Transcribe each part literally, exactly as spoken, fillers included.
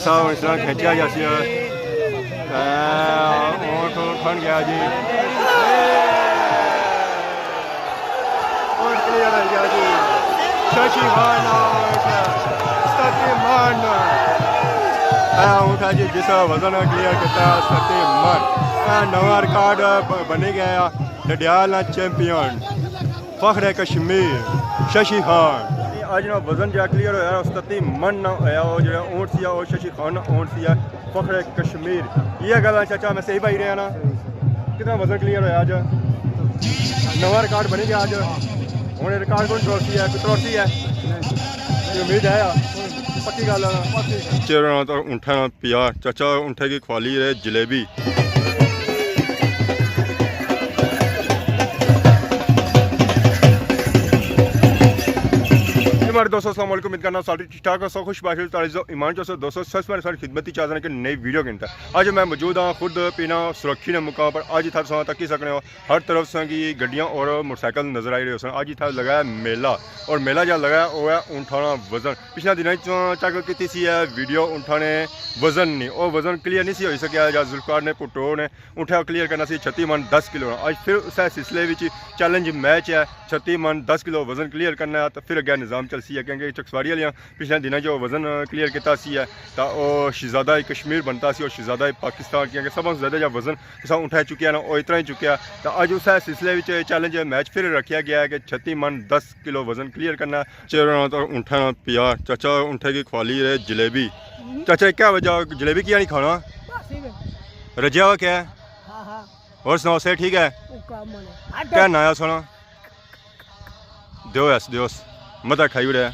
سا ہن اس طرح کھینچیا جاسی ہے۔ تے اونٹ، اونٹ کھن گیا جی۔ اونٹ کلیئر ہوئی گیا جی۔ ششی خان نا اونٹ، ستتی من۔ اے اونٹ ہے جی جس وزن کلیئر کیتا، ستتی من۔ اے نواں ریکارڈ ب-، بنی گیا۔ ڈڈیال نا چیمپئن۔ فخر کشمیر، ششی خان۔ اج نا وزن جیہڑا کلیئر ہویا، او ستتی من نا ہویا، او جیہڑا اونٹ سی، او ششی خان نا اونٹ سی، فخر کشمیر۔ یہ گل ہے چاچا، میں صحیح پائی رہیا نا؟ کتنا وزن کلیئر ہویا اج؟ نواں ریکارڈ بنی گیا اج۔ ہن ریکارڈ کون تروڑسی ہے؟ کوئی تروڑسی ہے؟ کوئی امید ہے؟ پکی گل ہے نا؟ چیرا نا تو اونٹھا نا پیار، چاچا اونٹھے کی کھوالی رہے جلیبی۔ جی ماڑے دوستو، السلام علیکم، امید کرنا سارے ٹھیک ٹھاک ہوسو، خوش باش ہوسو، تاڑے جو ایمان جو سو دوستو، سس ماڑے ساری خدمت چ حاضر ہاں کہ نئی ویڈیو گھنٹہ۔ اج میں موجود ہاں خود پینا سرکھی نے مقام پر۔ اج اتھا تساں تکی سکنے ہو، ہر طرف تساں کی گڈیاں اور موٹر سائیکل نظر آئی رہے ہوسن۔ اج اتھا لگا ہے میلہ، اور میلہ جا لگا ہے، وہ ہے اونٹھاں نا وزن۔ پچھلے دناں چ چیک کیتی سی ہے ویڈیو، اونٹھاں نے وزن نہیں، او وزن کلیئر نہیں سی ہوئی سکیا، یا ذوالفقار نے بھٹو نے اونٹھا کلیئر کرنا سی چھتی من دس کلو نا۔ اج پھر اسے سلسلے وچ چیلنج میچ ہے، چھتی من دس کلو وزن کلیئر کرنا ہے، تو پھر اگے نظام چلسی ہے، کیونکہ چکسواری آلیاں پچھلے دناں جو وزن کلیئر کیتا سی ہے، تو او شہزادہ کشمیر بنتا سی اور شہزادہ پاکستان، کیونکہ سب سے زیادہ جو وزن اساں اونٹھا چکیا نا، او اتنا ہی چکیا۔ تو اج اسے سلسلے وچ چیلنج میچ پھر رکھیا گیا ہے کہ چھتی من دس کلو وزن کلیئر کرنا۔ چیرا نا تو اونٹھا نا پیار، چاچا اونٹھے کی کھوالی رہے جلیبی۔ چاچا، کیا وجہ، جلیبی کیا نہیں کھانا؟ بس ہی میں۔ رجیا ہوا کیا ہے؟ ہاں، ہاں۔ اور سناؤ، صحت ٹھیک ہے؟ او کام نے۔ ہٹ۔ کیا نایا سونا؟ دیو اس، دیو اس۔ متا کھائی اڑے۔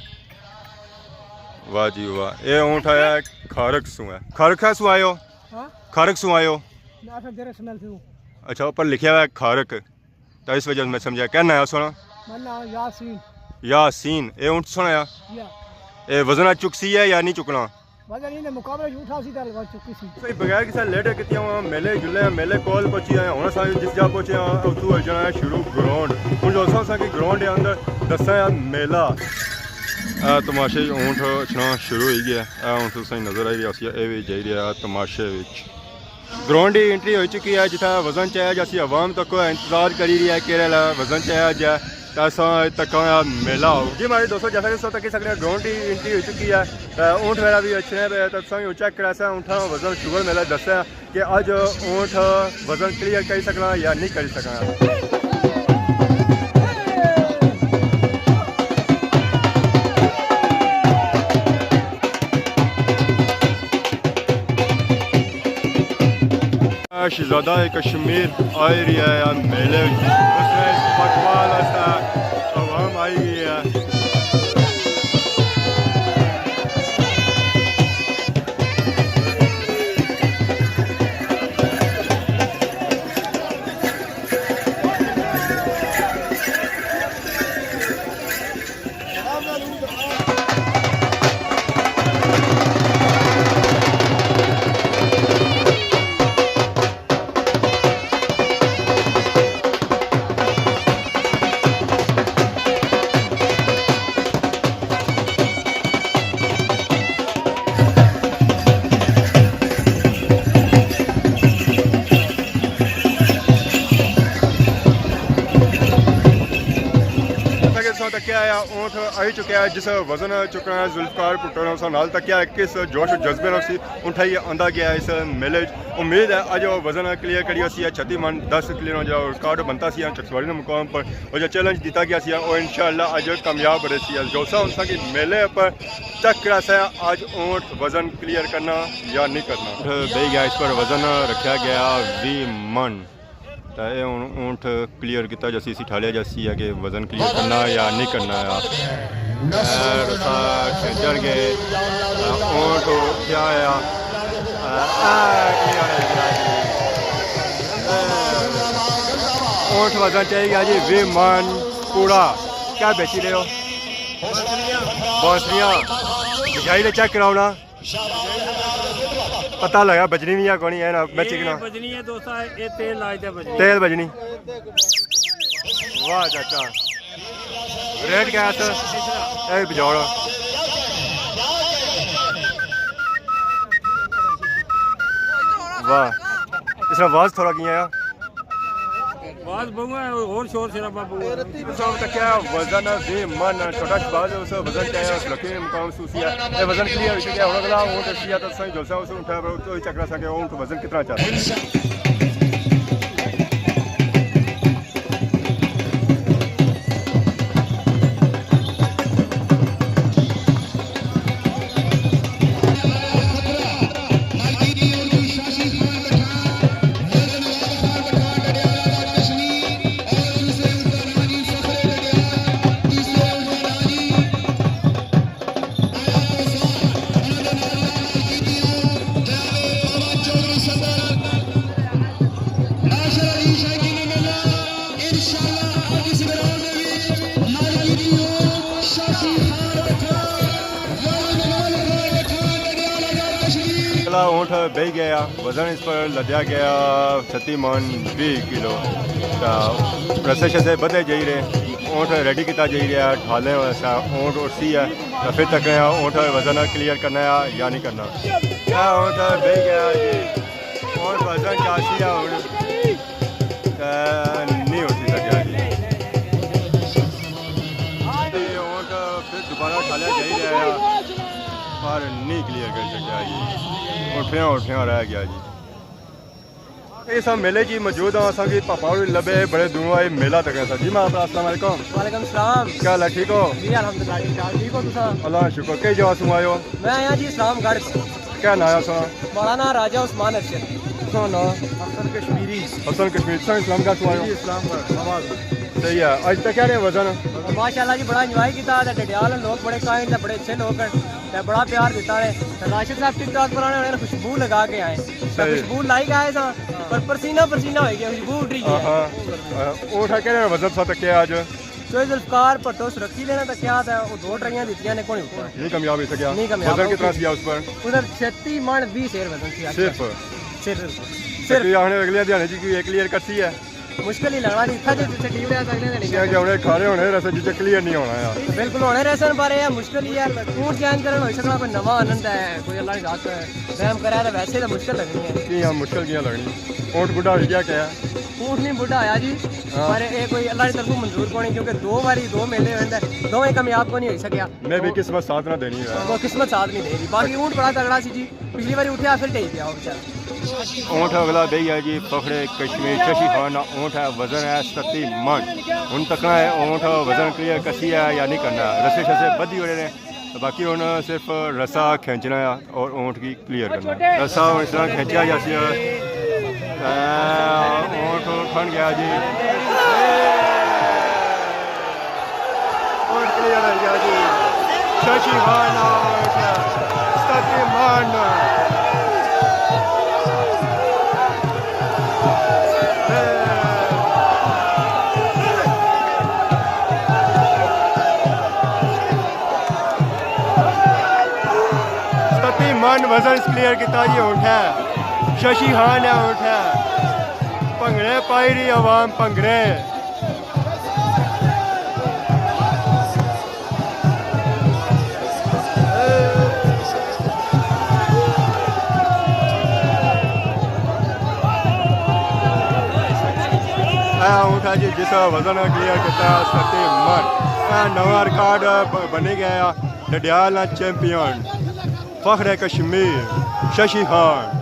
واہ جی واہ۔ اے اونٹ آیا ہے کھارک سوں ہے۔ کھارک ہے سوں آئے ہو؟ ہاں؟ کھارک سوں آئے ہو؟ میں آخر دیرہ سمل سوں۔ اچھا، اوپر لکھیا ہوا ہے کھارک۔ تو اس وجہ سے میں سمجھا۔ کیا نایا سونا؟ میرا نام یاسین۔ یاسین۔ اے اونٹ سونا ہے؟ یا۔ اے وزن چکسی ہے یا نہیں چکنا؟ وزن انہیں مقابلے چ اٹھا سی تے الوا چکی سی۔ بغیر کسے لیٹ کیتے ہوا میلے جلے، میلے کول پہنچی آئے، ہن اساں جس جا پہنچے ہاں، اتھوں ہوئی جانا ہے شروع گراؤنڈ۔ ہن جو اساں، اساں کی گراؤنڈ دے اندر دساں ہے میلہ۔ اے تماشے اونٹ اچھنا شروع ہوئی گیا۔ اے اونٹ تساں نظر آئی رہیا سی، اے وی جائی رہیا تماشے وچ۔ گراؤنڈ دی انٹری ہوئی چکی ہے، جتھا وزن چایا جاسی، عوام تک انتظار کری رہی ہے کہ وزن چایا جائے۔ تے اساں تکاں میلہ ہو۔ جی ماڑے دوستو، جیسا کہ تساں تکی سکنے ہو، گراؤنڈ دی انٹری ہوئی چکی ہے۔ تے اونٹ وغیرہ بھی اچھنے پے، تے تساں وی چیک کراسا اونٹاں وزن شوگر میلہ دسا کہ اج اونٹ وزن کلیئر کری سکنا یا نہیں کری سکنا۔ شہزادہ کشمیر آئی رہی ہے میلے وچ۔ اس نے استقبال واسطے عوام آئی ہوئی ہے۔ جیسا کہ تساں تکیا ہے، اونٹ آئی چکیا ہے، جس وزن چکنا ہے، ذوالفقار بھٹو نے اساں نال تکیا ہے، کس جوش و جذبے نال اسی اونٹا ہی آندا گیا ہے اس میلے وچ۔ امید ہے اج او وزن کلیئر کری اسی، چھتی من دس کلو نا جو ریکارڈ بنتا سی چکسواری نے مقام پر، او جو چیلنج دیتا گیا سی، او انشاءاللہ اج کامیاب رہسی۔ جو سا ہن تساں کی میلے پر چیک کراسا اج اونٹ وزن کلیئر کرنا یا نہیں کرنا۔ بہی گیا، اس پر وزن رکھیا گیا ویہہ من۔ تے اے ہن اونٹ کلیئر کیتا جاسی، اسی ٹھالیا جاسی ہے کہ وزن کلیئر کرنا یا نہیں کرنا ہے۔ اے رسا کھینچن گے، اونٹ کیا ہویا؟ اے کلیئر ہوئی گیا جی۔ اونٹ وزن چاہی گیا جی ویہہ من پورا۔ کیا بیچی رہے ہو؟ بانسریاں۔ بجائی نے چیک کراؤ نا۔ پتہ لگا بجنی وی ہے کونی ہے نا، میں اے چکنا۔ بجنی ہے دوستا، اے تیل لاج تے بجنی۔ تیل بجنی۔ واہ چاچا۔ ریٹ کیا ہے سر؟ اے بجاؤ۔ واہ، اس طرح آواز تھوڑا کیاں آیا؟ آواز بہوں ہے، اور شور شرابہ بہوں ہے۔ صاحب تکیا وزن وی من، چھوٹا شباز ہے، اس وزن کیا ہے، اس لکی مقام سوسی ہے۔ اے وزن کلیئر ہو چکیا، ہن اگلا اونٹ اسی ہے، تو سہی جلسہ اس اٹھا پر کوئی چکر سا کہ اونٹ وزن کتنا چاہتا ہے۔ اگلا اونٹ بہی گیا، وزن اس پر لدیا گیا چھتی من ویہہ کلو۔ تا رسے شسے بدھے جائی رہے، اونٹ ریڈی کیتا جائی رہیا، ڈھالیں واسطے اونٹ اٹھسی ہے۔ تا پھر تکنے آں اونٹ وزن کلیئر کرنا ہے یا نہیں کرنا۔ اے اونٹ بہی گیا جی، اونٹ وزن چاسی ہے ہن، تے نہیں اٹھی سکیا جی۔ تے اونٹ پھر دوبارہ ڈھالیا جائی رہیا ہے، پر نہیں کلیئر کر سکیا جی، اٹھیا اٹھیا رہ گیا جی۔ اس میلے جی موجود ہاں، اساں کی پاپا ہوری لبے، بڑے دوروں آئے میلہ تکنے سا۔ جی ماں، السلام علیکم۔ وعلیکم السلام۔ کیا حال ہے، ٹھیک ہو؟ جی الحمدللہ، ٹھیک ٹھاک، ٹھیک ہو تساں؟ اللہ شکر۔ کئی جگہ سوں آئے ہو؟ میں آیا جی اسلام گڑھ۔ کیا ناں ہے تساں؟ ماڑا ناں راجہ عثمان ارشد۔ تساں ناں؟ حسن کشمیری۔ حسن کشمیری، تساں اسلام گڑھ سوں آئے ہو؟ جی اسلام گڑھ، آواز۔ صحیح ہے۔ اج تک کیا رہے وزن؟ ماشاءاللہ جی، بڑا انجوائے کیتا، تے ڈڈیال لوگ بڑے کائنڈ تے بڑے اچھے لوگ ہیں۔ تے بڑا پیار دیتا ہے۔ تے راشد صاحب ٹک ٹاک پر آنے ہونے خوشبو لگا کے آئے۔ تے صحیح۔ خوشبو لائی کے آئے ساں، پر پسینہ پسینہ ہوئی گیا، خوشبو اڈری گئی ہے۔ ہاں، ہاں۔ اونٹ کہڑے وزن سا تکیا اج؟ چوئی ذوالفقار بھٹو سرکی دینا تکیا تے او دو ٹرائیاں دتیاں نے کوئی اوپر۔ نہیں کامیاب ہو سکیا۔ نہیں کامیاب وزن ہو کتنا سکیا۔ سی اس پر؟ ادھر چھتی من ویہہ سیر وزن سی۔ صرف؟ صرف۔ صرف۔ صرف۔ آنے اگلے دیہاڑے جی کوئی ایک کلیئر کرسی ہے؟ مشکل ہی لگنا جی، اتھا جے تسے ٹیم رہیا تے اگلے دن کیا کہ ہنے کھانے ہونے رہسن جتھے کلیئر نہیں ہونا ہے۔ بالکل ہونے رہسن، پر یہ مشکل ہی ہے۔ اونٹ چینج کرن ہوئی سکنا کوئی نواں آنن تے کوئی اللہ نی ذات رحم کرے تے ویسے تے مشکل لگنی ہے۔ کیاں مشکل کیاں لگنی؟ اونٹ بڈھا ہوئی گیا کیا؟ اونٹ نہیں بڈھا ہویا جی، ہاں۔ پر یہ کوئی اللہ نی طرفوں منظور کونی، کیونکہ دو واری دو میلے ہوئے تے دوویں کامیاب کونی ہوئی سکیا۔ میں بھی قسمت ساتھ نہ دینی ہے۔ وہ قسمت ساتھ نہیں دے رہی، باقی اونٹ بڑا تگڑا سی جی۔ پچھلی واری اٹھیا پھر ڈھئی گیا او بیچارہ۔ اونٹ اگلا بہی ہے جی، فخر کشمیر ششی خان نا اونٹ ہے، وزن ہے ستتی من۔ ہن تکنا ہے اونٹ وزن کلیئر کسی ہے یا نہیں کرنا۔ رسے شسے بدھی ہوئے نے، باقی ہن صرف رسا کھینچنا ہے اور اونٹ کی کلیئر کرنا ہے۔ رسا ہن اس طرح کھینچیا جاسی ہے۔ اے، اونٹ کھن گیا جی۔ اونٹ کلیئر ہوئی گیا جی۔ ششی خان آؤٹ، ستتی من۔ ستتی من وزن کلیئر کیتا جی اونٹ ہے۔ ششی خان ہے اونٹ ہے۔ بھنگڑے پائی رہی عوام، بھنگڑے۔ اے اونٹ ہے جی، جس وزن کلیئر کیتا ستتی من۔ اے نواں ریکارڈ ب-، بنی گیا ڈڈیال نا چیمپئن۔ فخر کشمیر ششی خان۔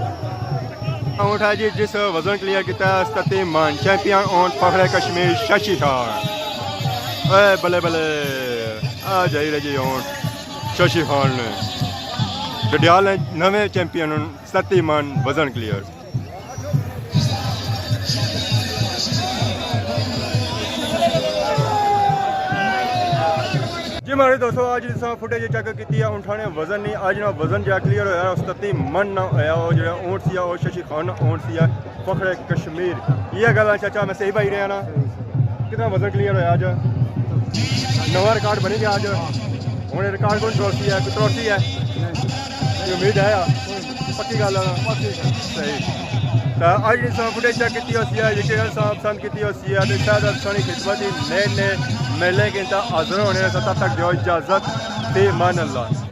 اونٹ ہے جی، جس وزن کلیئر کیتا ہے ستتی من، چیمپئن اونٹ فخر کشمیر ششی خان۔ اے بلے بلے، آ جائی رہے جی اونٹ ششی خان نے۔ ڈڈیال نے نویں چیمپئن ستتی من وزن کلیئر۔ جی ماڑے دوستو، اج تساں فوٹیج چیک کیتی ہے، اونٹاں نے وزن نہیں، اج نا وزن جیہڑا کلیئر ہویا، ستتی من نا ہویا، او جیہڑا اونٹ سی، او ششی خان نا اونٹ سی، فخر کشمیر۔ یہ گل ہے چاچا، میں صحیح پائی رہیا نا؟ کتنا وزن کلیئر ہویا اج؟ نواں ریکارڈ بنی گیا اج۔ ہن ریکارڈ کون تروڑسی ہے؟ کوئی تروڑسی ہے؟ کوئی امید ہے؟ پکی گل ہے نا؟ صحیح۔ تے اج تساں فوٹیج چیک کیتی ہوسی ہے، یقیناً تساں پسند کیتی ہوسی ہے، تے شاید تساں نی خدمت اچ نئے نئے میلے کیتا حاضر ہونے، تب تک دیو اجازت، فی امان اللہ۔